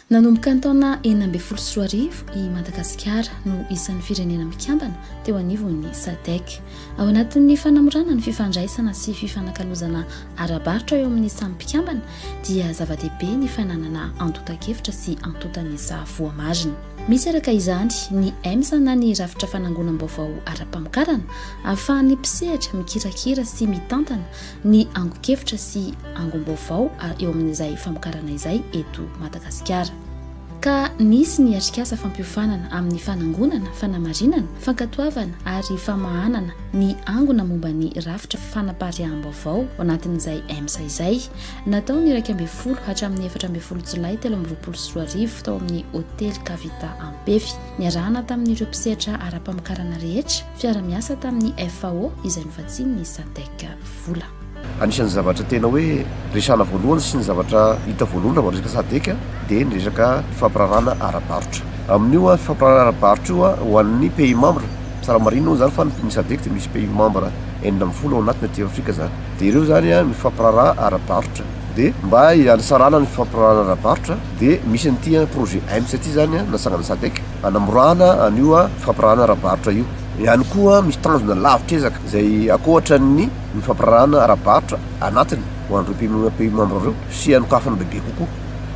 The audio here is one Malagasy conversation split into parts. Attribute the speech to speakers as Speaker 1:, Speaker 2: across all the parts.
Speaker 1: Nanomboka ny taona 2016 i Madagasikara no isan'ny firenena mikambana teo anivon'ny SADC. Ao anatin'ny fanamorana ny fifandraisana sy fifanakalozana ara-barotra eo amin'ny samy mpikambana dia zava-dehibe ny fananana antontan-kevitra sy antontan'isa voamarina. Misy araka izany ny EMSA na ny rafitra fanangonam-baovao ara-pamokarana ahafahan'ny mpisehatra mikirakira sy mitantana ny angon-kevitra sy angom-baovao eo amin'izay famokarana izay eto Madagasikara. Ka nisy ny atrikasa fampiofanana amin'ny fanangonana, fanamarinana, fankatoavana ary famahanana ny angona momba ny rafitra fanapariaham-baovao ao anatin'izay EMSA izay, natao ny 11 hatramin'ny 14 jolay 2023 tao amin'ny hotely Kavita Ampefy, niarahana tamin'ireo mpisehatra ara-pamokarana rehetra. Fiara-miasa tamin'ny FAO izay novatsian'ny Sadec vola.
Speaker 2: Anisan'ny zavatra tena hoe resahana voalohany sy ny zavatra hita voalohany raha vao resaka Sadec dia ny resaka fifampiraharahana ara-barotra. Amin'io fifampiraharahana ara-barotra io ho an'ny pays membre, tsara marihina moa izany fa ny Sadec dia misy pays membre 16 ao anatiny aty Afrika izany. Dia ireo izany mifampiraharaha ara-barotra. Dia mba hanisarahana ny fifampiraharahana ara-barotra dia misy an'ity projet AIMS ity izany natsangan'ny Sadec. Hanamorana an'io fampirahana ara-barotra io. Ihany koa misy tanjona lavitra ezaka izay ankoatra ny ny fampirahana ara-barotra anatiny ho an'ireo pays pays membres ireo sy hanokafana bebe kokoa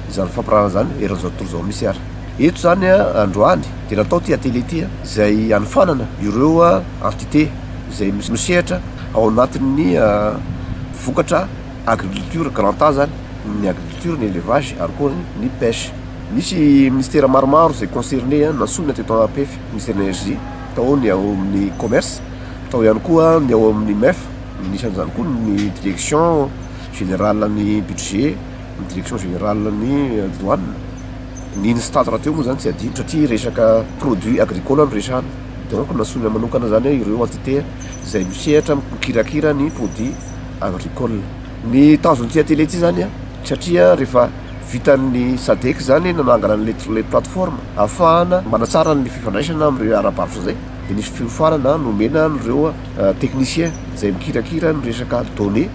Speaker 2: izany fampirahana izany eran'izao tontolo izao mihitsy ary. Eto izany androany dia natao ity atelier ity izay hanofanana ireo entité izay misehatra ao anatin'ny vokatra agriculture grand A izany, ny agriculture, ny élevage ary koa ny pêche. Nisy ministera maromaro izay concerné nantsoina teto APF, ministère ny énergie, tao ny ao amin'ny commerce, tao ihany koa ny ao amin'ny MEF, nisy an'izany koa ny direction générale ny budget, ny direction générale ny douane, ny INSTAT rahateo moa izany tsy adino satria resaka produit agricole no resahana, donc nantsoina manokana izany ireo entité izay misehatra mikirakira ny produit agricole. Ny tanjon'ity atelier ity izany satria rehefa Vitan'ny Sadec izany nanangana an'ilay plateforme ahafahana manatsara ny fifandraisana amin'ireo ara-barotra izay dia nisy fiofanana nomena an'ireo techniciens izay mikirakira ny resaka données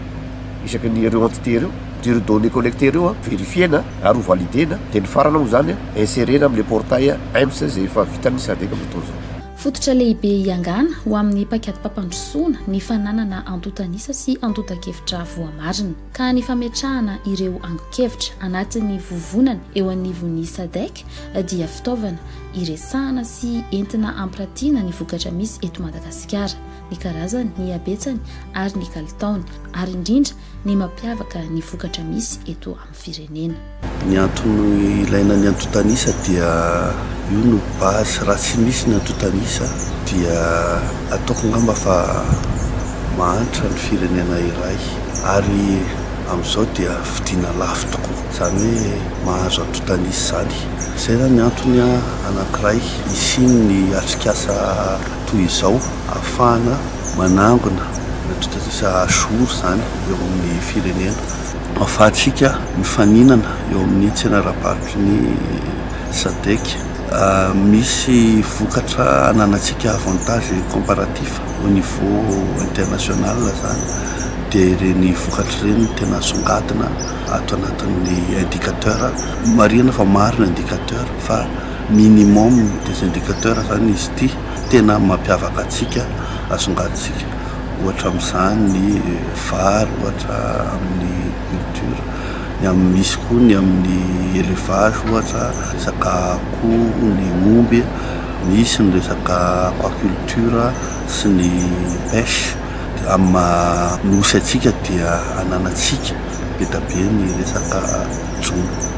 Speaker 2: isaky ny ireo entité ireo dia ireo données collectées ireo verifier-na ary ho valider-na dia ny farany moa izany insérer-na amin'ilay portail AIMS izay efa vitan'ny Sadec amin'izao fotoana izao.
Speaker 1: Fototra lehibe hiangana ho amin'ny paikadym-pampandrosoana ny fananana antontan'isa sy antontan-kevitra voamarina. ka ny fametrahana ireo angon-kevitra anatin'ny vovonana eo anivon'ny Sadec dia fitaovana iresahana sy entina ampiratiana ny vokatra misy eto Madagasikara, ny karazany, ny habetsany ary ny kalitaony, ary indrindra ny mampiavaka ny vokatra misy eto amin'ny firenena.
Speaker 3: Ny antony ilaina ny antontan'isa dia io no base, raha tsy misy ny antontan'isa dia ataoko angamba fa mahantra ny firenena iray ary amin'izao dia vidiana lafo tokoa izany hoe mahazo antontan'isa izany. Izay izany ny antony anankiray hisian'ny atrikasa toy izao ahafahana manangona ny antontan'isa à jour izany eo amin'ny firenena. Ahafahantsika mifaninana eo amin'ny tsena ara-barotry ny Sadec. Misy vokatra ananantsika avantage comparatif au niveau international izany dia ireny vokatra ireny no tena asongadina ato anatin'ny indicateur. Marihana fa maro ny indicateur fa minimum des indicateurs izany izy ity tena mampiavaka antsika asongadintsika. Ohatra amin'izany ny vary ohatra amin'ny culture, ny amin'ny misy koa ny amin'ny élevage ohatra resaka akoho, ny omby, misy ny resaka aquaculture sy ny pêche. Dia amin'ny maha nosy antsika dia ananantsika be dia be ny resaka jono.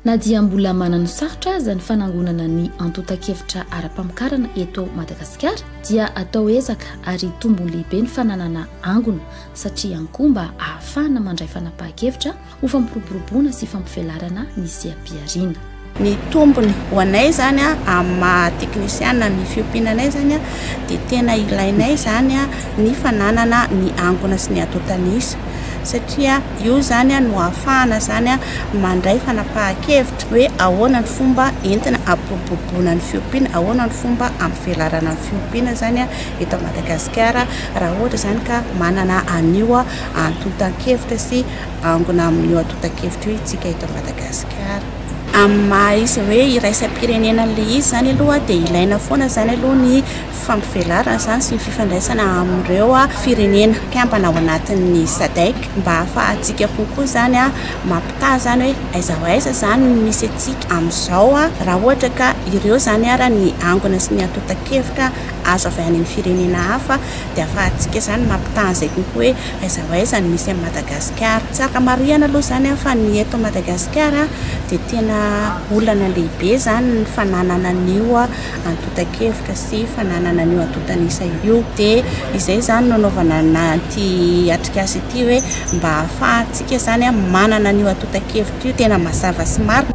Speaker 1: Na dia mbola mananosarotra aza ny fanangonana ny antontan-kevitra ara-pamokarana eto Madagasikara dia atao ezaka ary tombony lehibe ny fananana angona satria ihany koa mba ahafahana mandray fanapahan-kevitra ho fampiroboroboana sy fampivelarana ny seha-pihariana.
Speaker 4: Ny tombony ho anay izany amin'ny maha teknisiana ny fiompiana anay izany dia tena ilainay izany ny fananana ny angona sy ny antontan'isa satria Io izany no ahafahana izany mandray fanapahan-kevitra hoe ahoana ny fomba entina hampiroboroboana ny fiompiana, ahoana ny fomba hampivelarana ny fiompiana izany eto Madagasikara raha ohatra izany ka manana an'io antontan-kevitra sy angona amin'io antontan-kevitra io isika eto Madagasikara. Amin'ny maha izy hoe iraisam-pirenena an'ilay izy izany aloha dia ilaina foana izany aloha ny fampivelarana izany sy ny fifandraisana amin'ireo firenena mpikambana ao anatin'ny SADC mba hahafahantsika kokoa izany mampitaha izany hoe aiza ho aiza izany no misy antsika amin'izao raha ohatra ka ireo izany ara ny angona sy ny antontan-kevitra azo avy any amin'ny firenena hafa dia ahafahantsika izany mampitaha an'izay kokoa hoe aiza ho aiza no misy an'i Madagasikara. Tsara marihana aloha izany fa ny eto Madagasikara dia tena olana lehibe izany ny fananana an'io antontan-kevitra sy fananana an'io antontan'isa io. Dia izay izany no anaovana an'ity atrikasa ity hoe mba ahafahantsika izany manana an'io antontan-kevitra io tena mazava sy marina.